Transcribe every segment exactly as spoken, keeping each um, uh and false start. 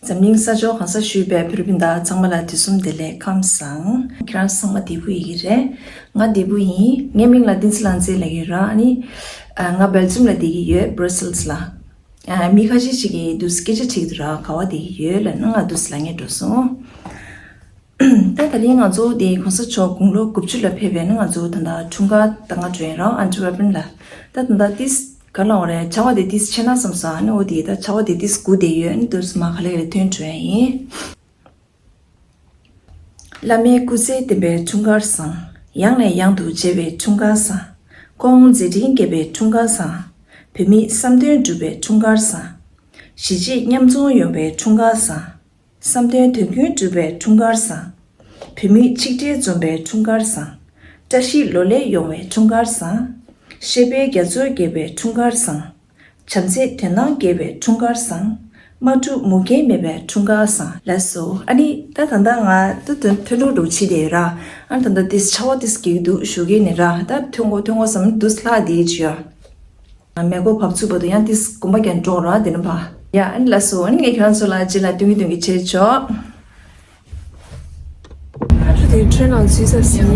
འཛམ་གླིང་ས་ཕྱོགས་གང་སར་བཞུགས་པའི་བོད་རིགས་སྤུན་ཟླ་ཚང་མ་ལ་དུས་གསུམ་བདེ་ལེགས་ཁམས་བཟང་། ཁྱེད་རང་ཚང་མ་བདེ་པོ་ཡིན་གྱི་རེད། ང་བདེ་པོ་ཡིན། ངའི་མིང་ལ་བསྟན་འཛིན་ལགས་འཛིན་ལབ་ཀྱི་ཡོད་ར། ཨ་ནི། ཨ། ང་སྦེལ་ཇམ་ལ་བསྡད་ཀྱི་ཡོད། Brussels ལ། ཨ། མི་ཁ་ཤས་ཤིག་གིས་འདུག་སེ་སྐད་ཆ་དྲིས་འདུག་ར། ག་པར་བསྡད་ཀྱི་ཡོད་ལབ་ན། ང་འདུག་སེ་ལབ་སྙིང་བྲོ་སོང་། ད་དེ་རིང་ང་ཚོ་དེ་གོང་ས་མཆོག་དགུང་ལོ་དགུ་བཅུ་ལ་ཕེབས་པའི་ནི་ང་ཚོ་ད་ལྟ་འཁྲུངས་སྐར་ད་ང་འགྲོ་ཡིན་ར། ཨན་ཊི་ཝེར་པན་ལ། ད་ད་ལྟ་ཏིས་ག་ལ་བ་རེད། ཆར་པ་དེ་ཏིས་ཆེ་ན་བསམ་སོང་། ཨ་ནི་འོ་དེ་ད་ཆར་པ་དེ་ཏིས་སྒུག་བསྡད་ཡོད། ཨ་ནི་འདུག་སེ་མར་ག་ལེ་ག་ལེ་ཐོན་འགྲོ་ཡ་ཡིན། བླ་མའི་སྐུ་ཚེ་བརྟན་པའི་འཁྲུངས་སྐར་བཟང་། ཡང་ནས་ཡང་དུ་མཇལ་བའི་འཁྲུངས་སྐར་བཟང་། ཁོང་མཛད་འཕྲིན་རྒྱས་པའི་འཁྲུངས་སྐར་བཟང་། བོད་མིའི་བསམ་དོན་འགྲུབ་པའི་འཁྲུངས་སྐར་བཟང་། གཞིས་བྱེས་མཉམ་འཛོམས་ཡོང་བའི་འཁྲུངས་སྐར་བཟང་། བསམ་དོན་དོན་ཀུན་འགྲུབ་པའི་འཁྲུངས་སྐར་བཟང་། བོད་མི་ཆིག་སྒྲིལ་འཛོམས་པའི་འཁྲུངས་སྐར་བཟང་། བཀྲ་ཤིས་ལོ་ལེགས་ཡོང་བའི་འཁྲུངས་སྐར་བཟང་། ཤེས་དཔལ་རྒྱ་མཚོ་རྒྱས་པའི་འཁྲུངས་སྐར་བཟང་། བྱམས་བརྩེ་དོན་སྣང་རྒྱས་པའི་འཁྲུངས་སྐར་བཟང་། དམག་འཁྲུག་མུ་གེ་མེད་པའི་འཁྲུངས་སྐར་བཟང་། ལགས་སོ། ཨ་ནི་ད་ད་ལྟ་ང་ད་དོན་ཐོན་འགྲོ་འགྲོ་བྱེད་དེ་ར། ཨ་ནི་ད་ལྟ་ཏིས་ཆར་པ་ཏིས་རྒྱག་གི་འདུག་ཞུ་གི་ནི་ར། ད་ཐོན་གོ་ཐོན་གོ་བསམ་འདུག་ལྷག་དེ་བྱེད་ཡ། མེ་འཁོར་བབས་ཚུགས་བར་དུ་ཡང་ཏིས་གོམ་པ་རྒྱག་འགྲོ་ར། དེ་ནས་ཕ། ཡ། ཨ་ནི་ལགས་སོ། ཨ་ནི་ངས་ཁྱེད་རང་ཚོ་ལ་རྗེས་ལ་སྟོན་གྱི་སྟོན་གྱི་བྱེད་ཆོག་ཨ་ཁྲུ་དེ་ཁྲོད་ནང་འཛུལ་ས་ཟིན།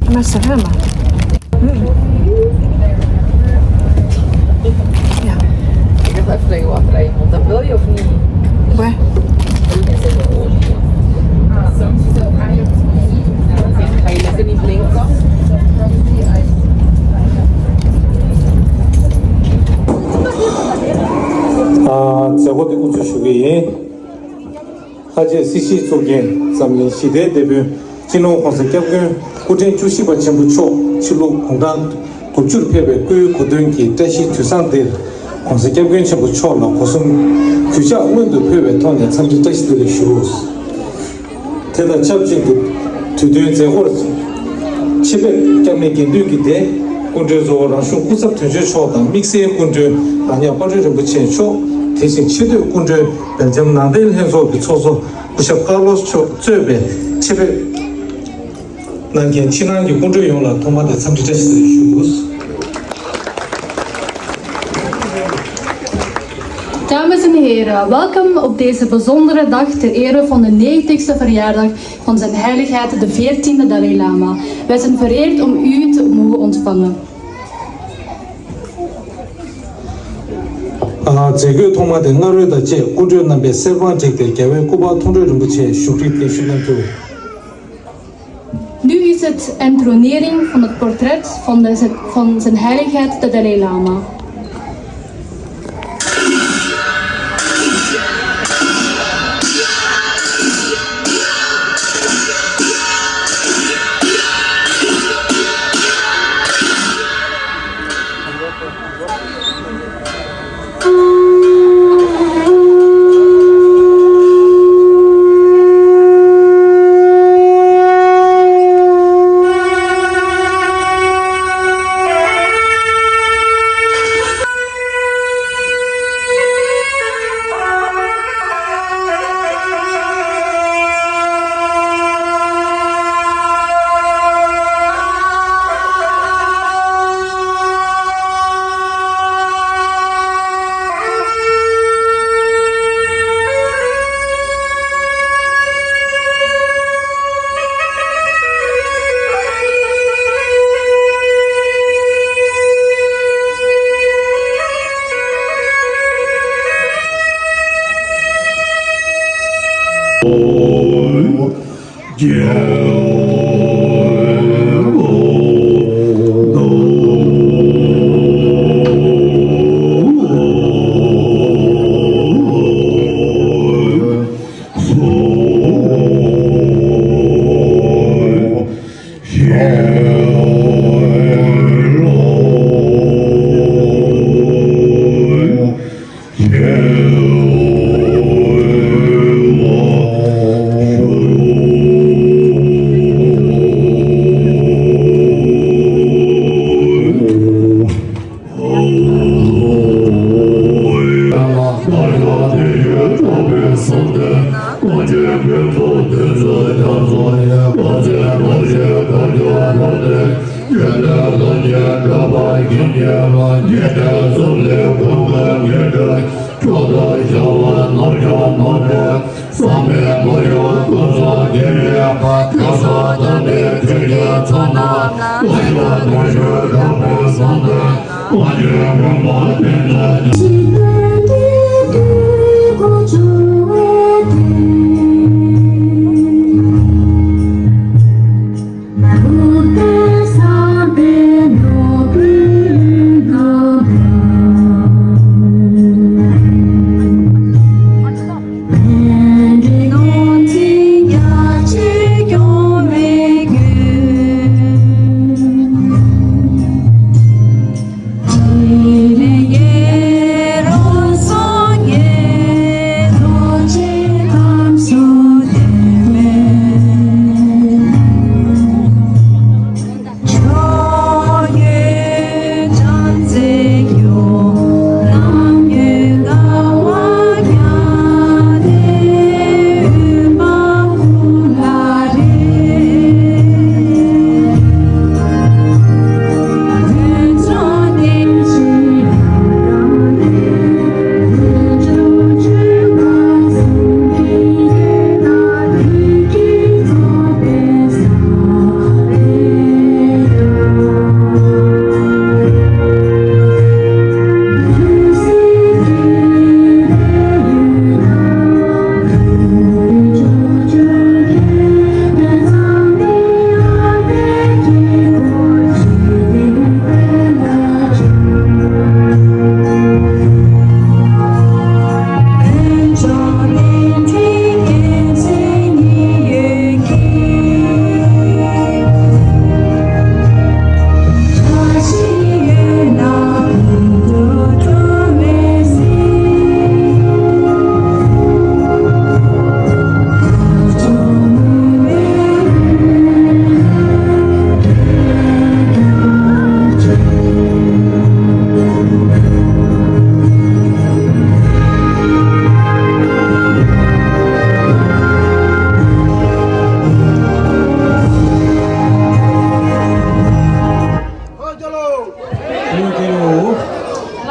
ཨ་མ་ཟ་ཧ་མ། Ja. Ik dacht even dat je wachtrij, want dat wil je of niet? Waar? Ga je lekker niet links af? ཨ། མཛད་སྒོ་འདི་དབུ་འཛུགས་ཞུ་གི་ཡིན། ལྷ་རྗེ་སྲིད་ཞིའི་གཙུག་རྒྱན་འཛམ་གླིང་ཞི་བདེའི་དེད་དཔོན་སྤྱི་ནོར་༸གོང་ས་༸སྐྱབས་མགོན་སྐུ་ཕྲེང་བཅུ་བཞི་པ་ཆེན་པོ་མཆོག་ཕྱི་ལོ་དགུང་གྲངས་དགུ་བཅུར་ཕེབས་པའི་སྐུའི་གོ་སྟོན་གྱི་བཀྲ་ཤིས་དུས་བཟང་འདིར་༸གོང་ས་༸སྐྱབས་མགོན་ཆེན་པོ་མཆོག་ལ་སྒོ་གསུམ་གུས་ཕྱག་སྔོན་དུ་ཕུལ་བའི་ཐོག་ནས་འཚམས་འདྲི་བཀྲ་ཤིས་བདེ་ལེགས་ཞུ། དེ་དང་ཆབས་ཅིག་ཏུ་དུས་སྟོན་མཛད་སྒོར་ཆེད་ཕེབས་བསྐྱངས་མི་དགེ་འདུན་གྱི་སྡེ། སྐུ་མགྲོན་གཙོ་བོ་རང་གཞུང་སྐུ་ཚབ་དོན་གཅོད་མཆོག་དང་དམིགས་བསལ་སྐུ་མགྲོན་རང་ཉིད་དཔལ་སྤྲུལ་རིན་པོ་ཆེ་མཆོག་དེ་བཞིན་ཆེས་མཐོའི་སྐུ་མགྲོན་སྦེལ་ཇམ་ནང་བསྟན་ལྷན་ཚོགས་ཀྱི་ཚོགས་གཙོ་སྐུ་ཞབས་ཀར་ལོས་མཆོག་གཙོས་པའི་ཆེད་ཕེབས་གནང་མཁན་ཕྱི་ནང་གི་སྐུ་མགྲོན་ཡོངས་ལ་ཐོག་མར་དེ་འཚམས་འདྲི་བཀྲ་ཤིས་བདེ་ལེགས་ཞུ། Dames en heren, welkom op deze bijzondere dag ter ere van de negentigste verjaardag van Zijn Heiligheid de veertiende Dalai Lama. Wij zijn vereerd om u te mogen ontvangen. ཨ། མཛད་སྒོའི་ཐོག་མ་དེ་སྔ་རོལ་དང་བཅས་སྐུ་མགྲོན་རྣམ་པས་གསེར་དབང་བསྒྲིགས་ཏེ་རྒྱལ་བའི་སྐུ་པར་མཐོང་གྲོལ་རིན་པོ་ཆེ་བཞུགས་ཁྲི་དེ་བཞུགས་གནང་རྒྱུ། Nu is het intonering van het portret van de, van Zijn Heiligheid de Dalai Lama.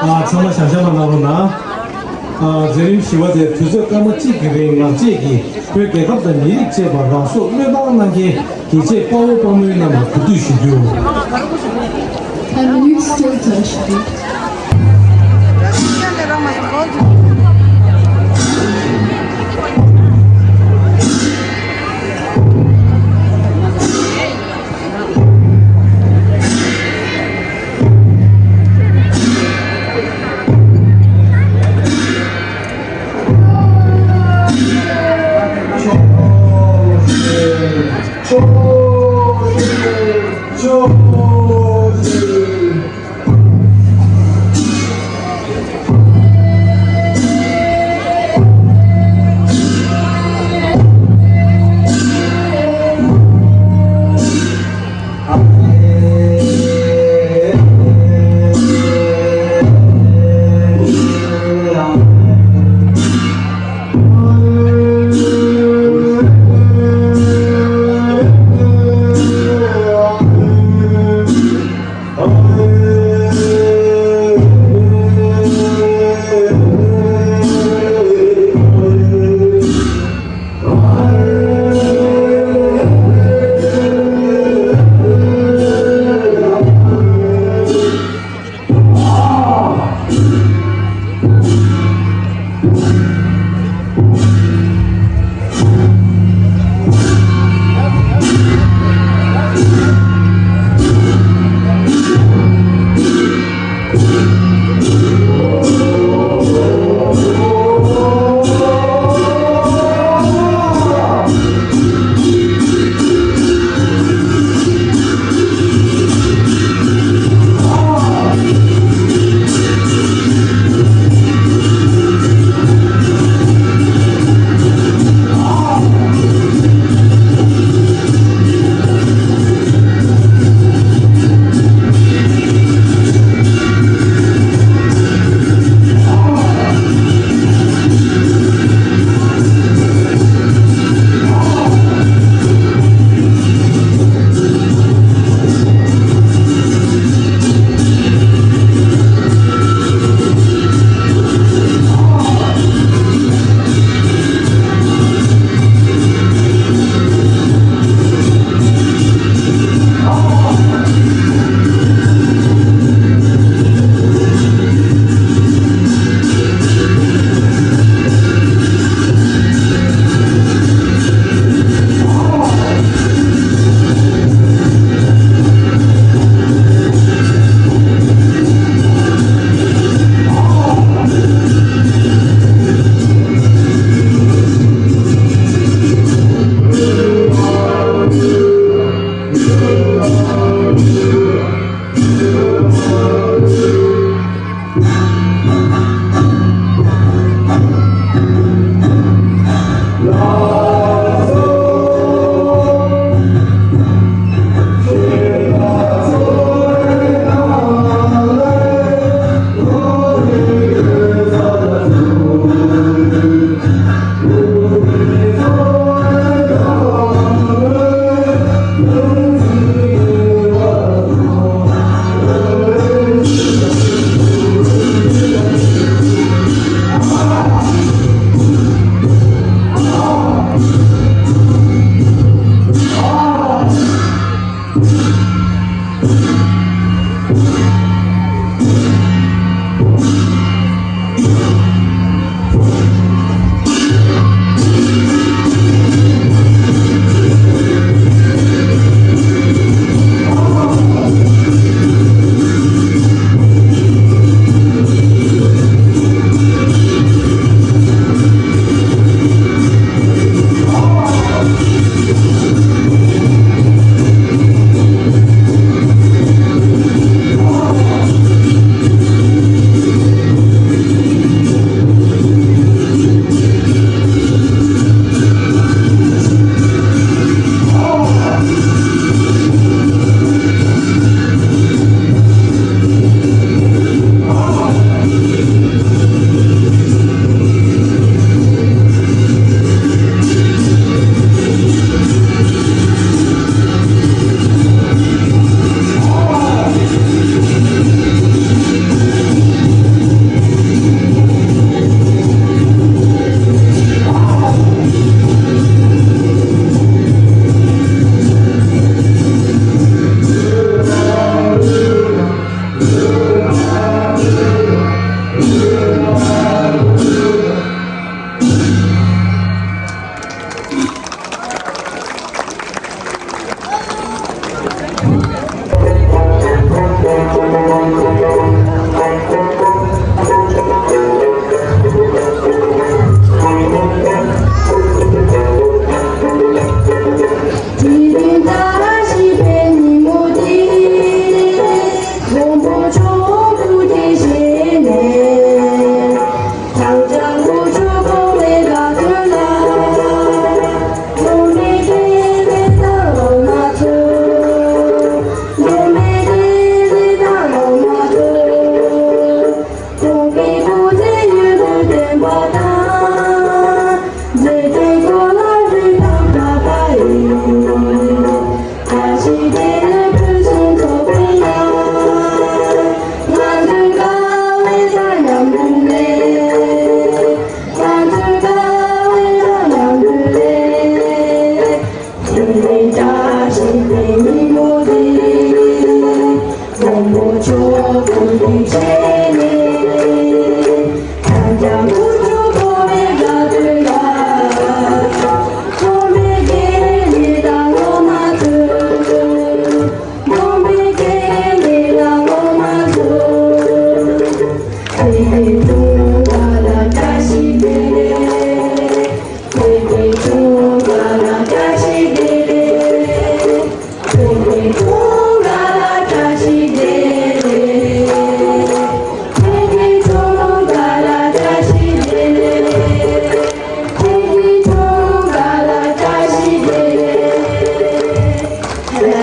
ཨ། ཚང་མ་ཞབས་ཞབས་ལ་གནང་རོགས་གནང་། ཨ། མཛད་རིམ་བཞི་པ་དེ་དུས་ཚོད་སྐར་མ་གཅིག་གི་རིང་ངག་བཅད་ཀྱིས་བོད་རྒྱལ་ཁབ་དང་མི་རིགས་བཅས་པར་རང་སྲོག་བློས་བཏང་གནང་མཁན་རྒྱལ་གཅེས་དཔའ་བོ་དཔའ་མོ་རྣམས་ལ་གུས་འདུད་ཞུ་རྒྱུ། Ten minutes till ten.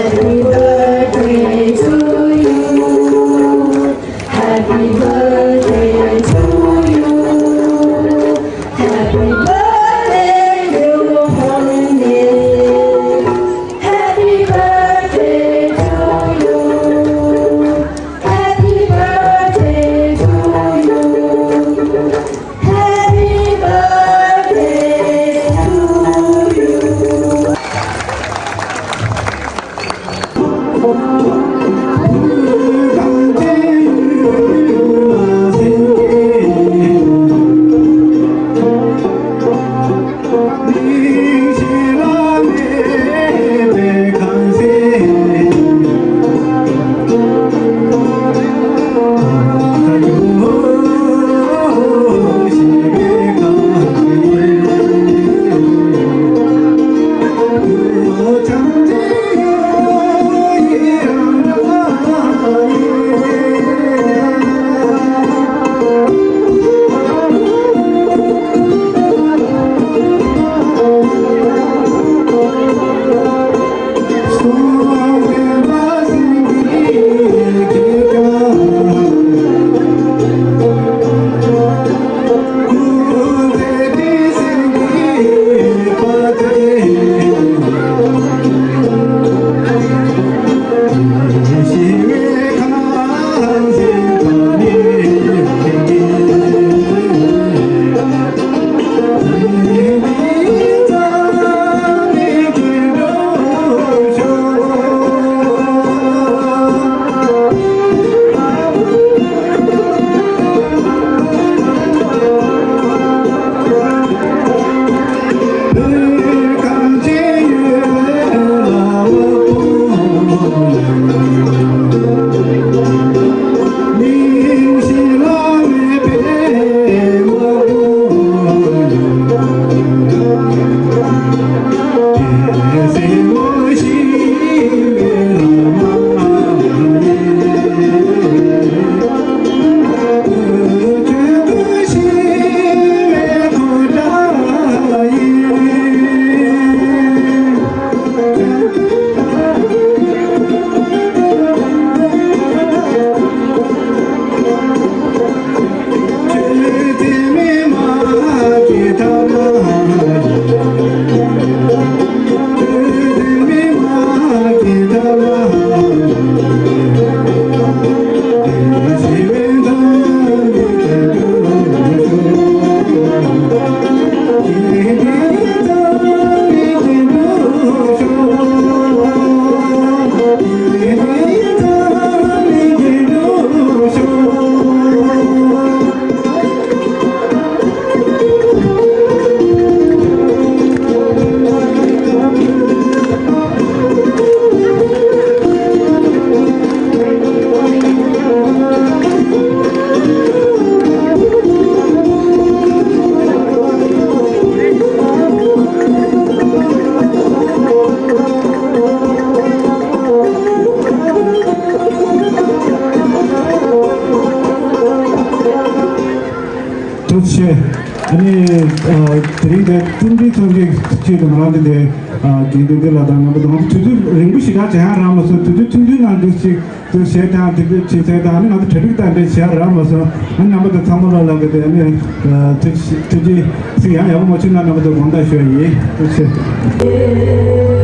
Happy birthday to you. Happy birthday to you. Happy birthday, dear Mohammed. Happy birthday to you. Happy birthday to you. Happy birthday to you. ཐུགས་རྗེ་ཆེ། ཨ་ནི། ཨ། དེ་རིང་དེ་ཀྲུང་ཀྲིང་ཚོགས་ཆེན་ཆེད་དུ་ང་རང་འདི་ལས། ཨ། དགེ་འདུན་འདི་ལ་དང་རྣམ་པ་དང་དུས་ཚོད་རིང་པོ་ཞེ་དྲག་བྱེད་ཡག་རག་མ་སོང་། དུས་ཚོད་ཐུང་ཐུང་ནང་འདུག་ཅིག་དུ་བྱས་དང་དེ་འདྲ་བྱེད་ཚད་དང་ཨ་ནི་ང་ཚོ་གྲ་སྒྲིག་དང་འདྲ་བྱེད་ཡག་རག་མ་སོང་། ཨ་ནི་རྣམ་པ་དང་ཚང་མ་ལ་ལ་གི་དེ་ཨ་ནི། ཨ། ཐུགས་རྗེ་ཐུགས་རྗེ་ཆེ། ཡང་ཡག་པོ་མ་བྱུང་ན་རྣམ་པ་དང་དགོངས་དག་ཞུ་ཡ་ཡིན། ཐུགས་རྗེ་ཆེ།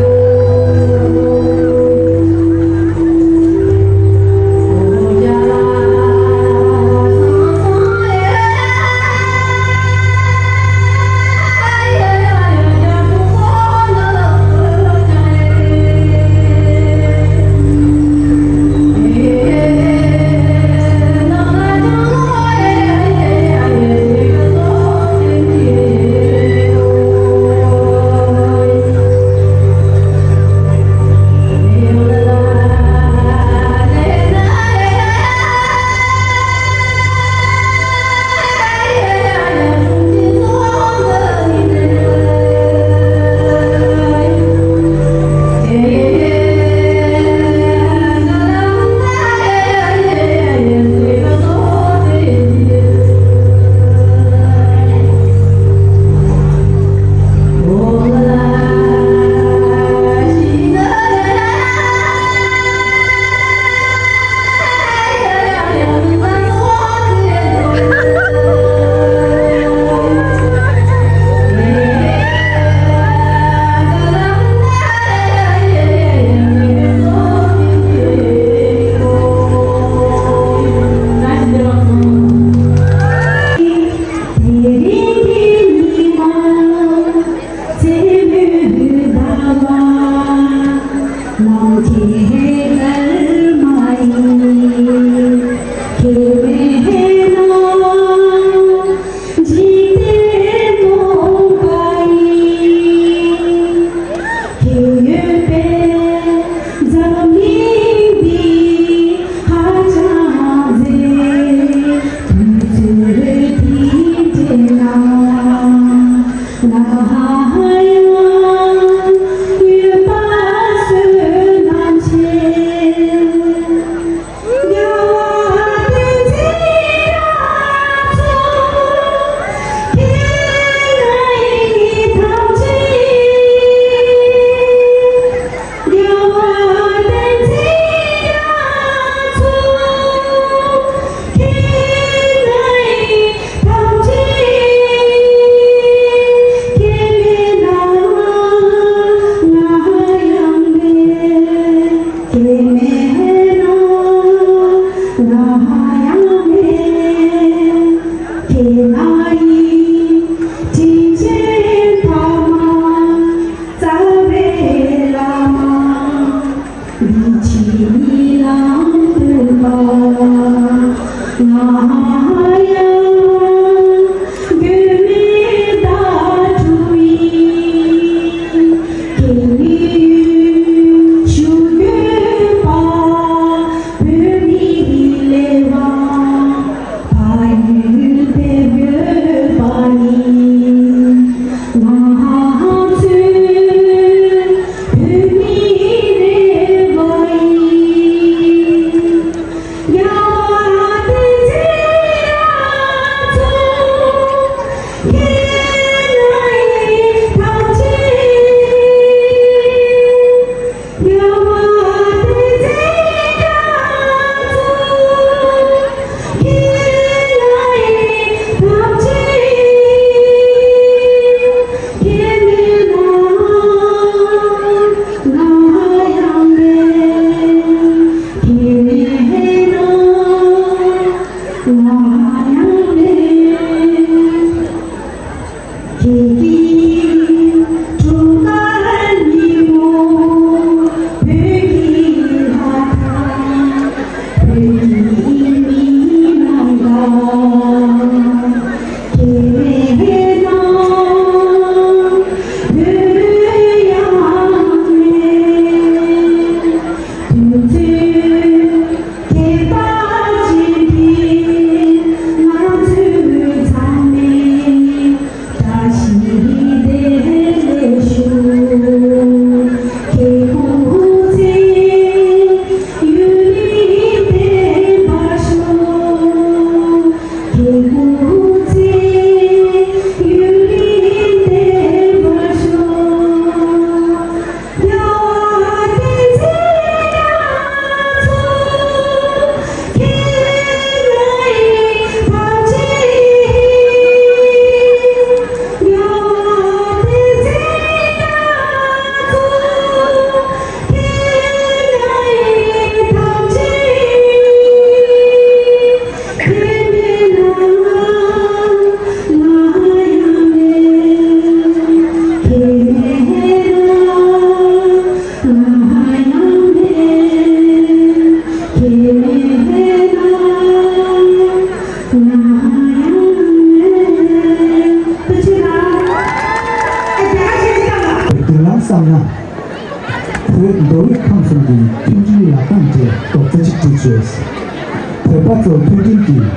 མཐུན་སྒྲིལ་ལག་རྡང་བཅས་རྡོག་རྩ་གཅིག་སྒྲིལ་བྱོས། བོད་པ་ཚོ་མཐུན་སྒྲིལ་གྱིས་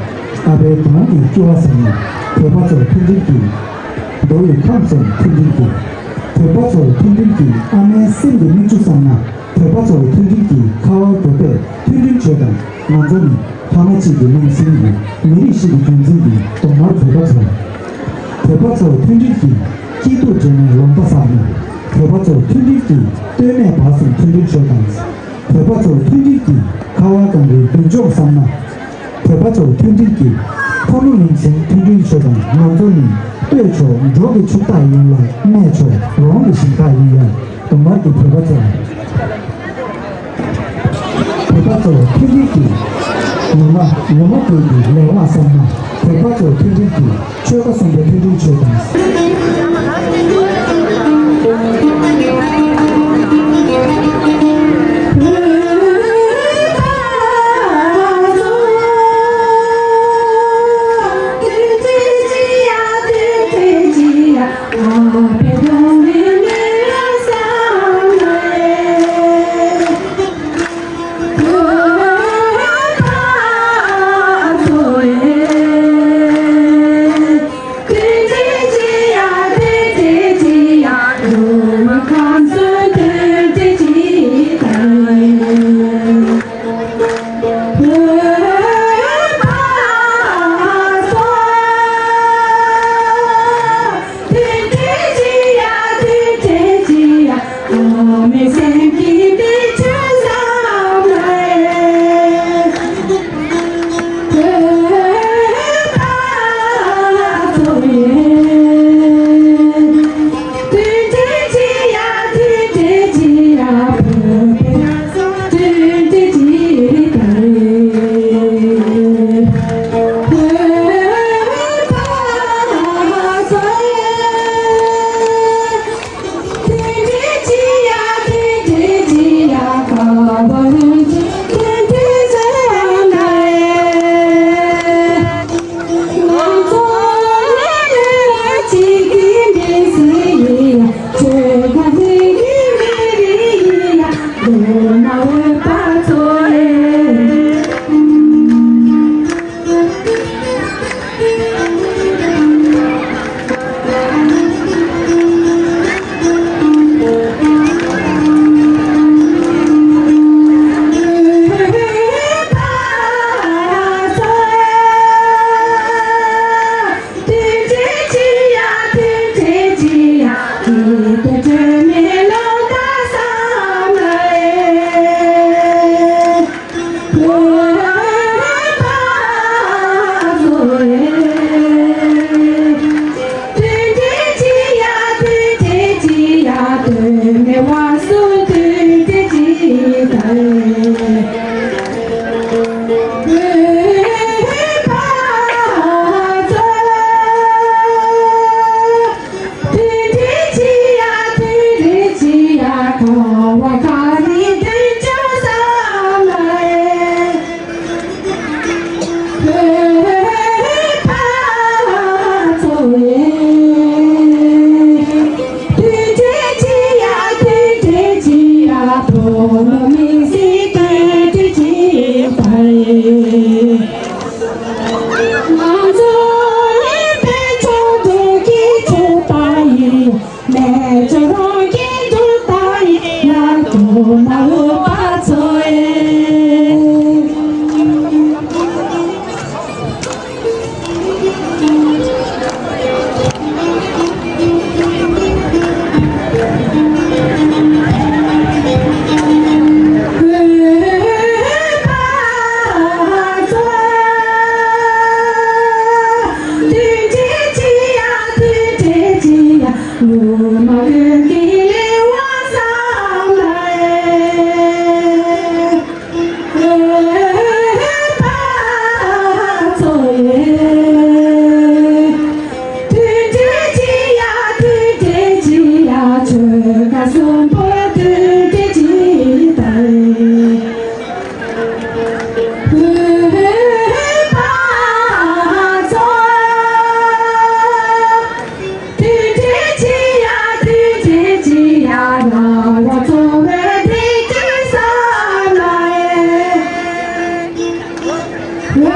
ཨ་ཕའི་གདོང་གི་སྐྱོ་བ་བསལ་ན། བོད་པ་ཚོ་མཐུན་སྒྲིལ་གྱིས་མདོ་ཡི་ཁམས་སོང་མཐུན་སྒྲིལ་གྱིས། བོད་པ་ཚོ་མཐུན་སྒྲིལ་གྱིས་ཨ་མའི་སེམས་ཀྱི་མིག་ཆུ་བསམ་ན། བོད་པ་ཚོ་མཐུན་སྒྲིལ་གྱིས་ཁ་བ་བོད་པས་མཐུན་སྒྲིལ་བྱོས་དང་། ང་ཚོ་ནི་ཕ་མ་གཅིག་གི་གླིང་ཟིན་ཡིན། མི་རིགས་ཤིག་གི་རྒྱུན་འཛིན་ཡིན། གདོང་དམར་བོད་པ་ཚོ། བོད་པ་ཚོ་མཐུན་སྒྲིལ་གྱིས་སྐྱིད་སྡུག་འདྲེས་མའི་ལོ་ཟླ་བསགས་ན། བོད་པ་ཚོ་མཐུན་སྒྲིལ་གྱིས་སྟོད་སྨད་བར་གསུམ་མཐུན་སྒྲིལ་བྱོས་དང་། བོད་པ་ཚོ་མཐུན་སྒྲིལ་གྱིས་ཁ་བ་གངས་རིའི་མདུན་ལྗོངས་བསམ་ན། བོད་པ་ཚོ་མཐུན་སྒྲིལ་གྱིས་ཁ་ལོ་གླིང་ཆེན་མཐུན་སྒྲིལ་བྱོས་དང་། ང་ཚོ་ནི་སྟོད་ཕྱོགས་འབྲོག་གི་ཕྱུག་བདག་ཡིན་ལ། སྨད་ཕྱོགས་རོང་གི་ཞིང་བདག་ཡིན་ཡང་། གདོང་དམར་གྱི་བོད་པ་ཚོ། བོད་པ་ཚོ་མཐུན་སྒྲིལ་གྱིས་ངོ་མ་ངོ་མ་བོད་ཀྱི་ལས་དབང་བསམ་ན། བོད་པ་ཚོ་མཐུན་སྒྲིལ་གྱིས་ཆོལ་ཁ་གསུམ་པོ་མཐུན་སྒྲིལ་བྱོས་དང་། དགའ་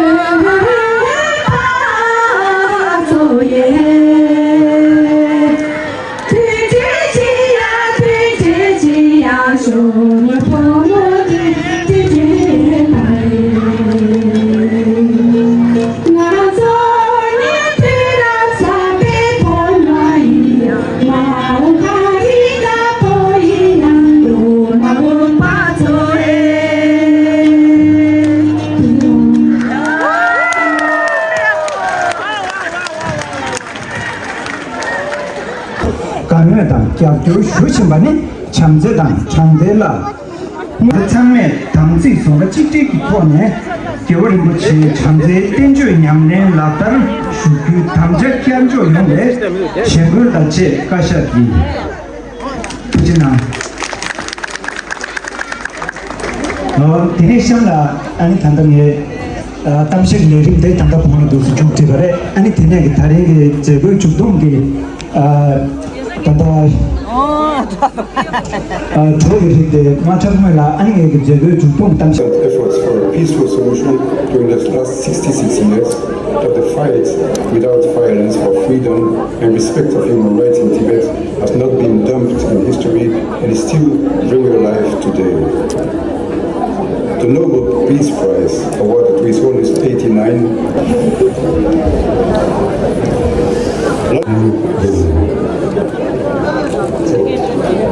མོས་དང་རྒྱབ་སྐྱོར་ཞུ་བཞིན་པ་ནི་བྱམས་བརྩེ་དང་དྲང་བདེན་ལ། ང་ཚོ་ཚང་མས་དམ་ཚིག་བཟང་པོ་གཅིག་སྒྲིལ་གྱི་ཐོག་ནས་རྒྱལ་བ་རིན་པོ་ཆེའི་བྱམས་བརྩེའི་བསྟན་བཅོས་ཉམས་ལེན་ལག་བསྟར་ཞུ་རྒྱུའི་དམ་བཅའ་བསྐྱར་འཇོག་ཡོང་བའི་བྱེད་སྒོ་དང་བཅས་བཀའ་ཤག་གིས་ཐུགས་རྗེ་གནང་། ཨོ། དེ་ནས་གཤམ་ལ་ཨ་ནི་ད་ལྟ་ངས་ཨ་གཏམ་བཤད་ཀྱི་ལས་རིམ་དེ་ད་ལྟ་བོང་ལ་འདུག་སེ་མཇུག་སྒྲིལ་བ་རེད། ཨ་ནི་དེ་ནས་ཀྱི་ད་རིང་གི་མཛད་སྒོའི་མཇུག་སྡོམ་གྱི་ཨ་ད་ལྟ་ཨ་གྲོགས་ཀྱི་རིགས་དེ་མ་འཁྲབ་སྔོན་ལ་ཨ་ནི་ངས་ཀྱི་མཛད་སྒོའི་མཇུག་སྡོམ་གཏམ་བཤད། Efforts for a peaceful solution during the last sixty-six years, but the fight without violence for freedom and respect of human rights in Tibet has not been dumped in history and is still very alive today. The Nobel Peace Prize awarded to His Holiness eighty-nine.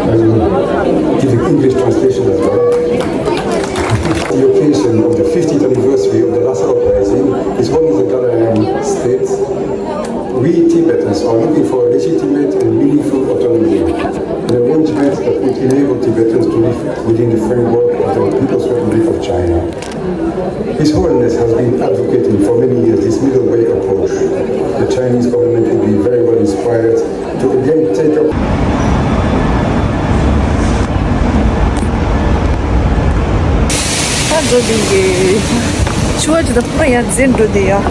I will give the English translation as well. On the occasion of the fiftieth anniversary of the last uprising, His Holiness the Dalai Lama states, "We Tibetans are looking for a legitimate and meaningful autonomy, an arrangement that would enable Tibetans to live within the framework of the People's Republic of China." His Holiness has been advocating for many years this middle way approach. The Chinese government would be very well inspired to again take up ད་འགྲོ་དེ་ཡིན། ཆུ་བ་ཅི་ད་ཕུ་ཡ་འཛིན་འགྲོ་དེ་ཡ།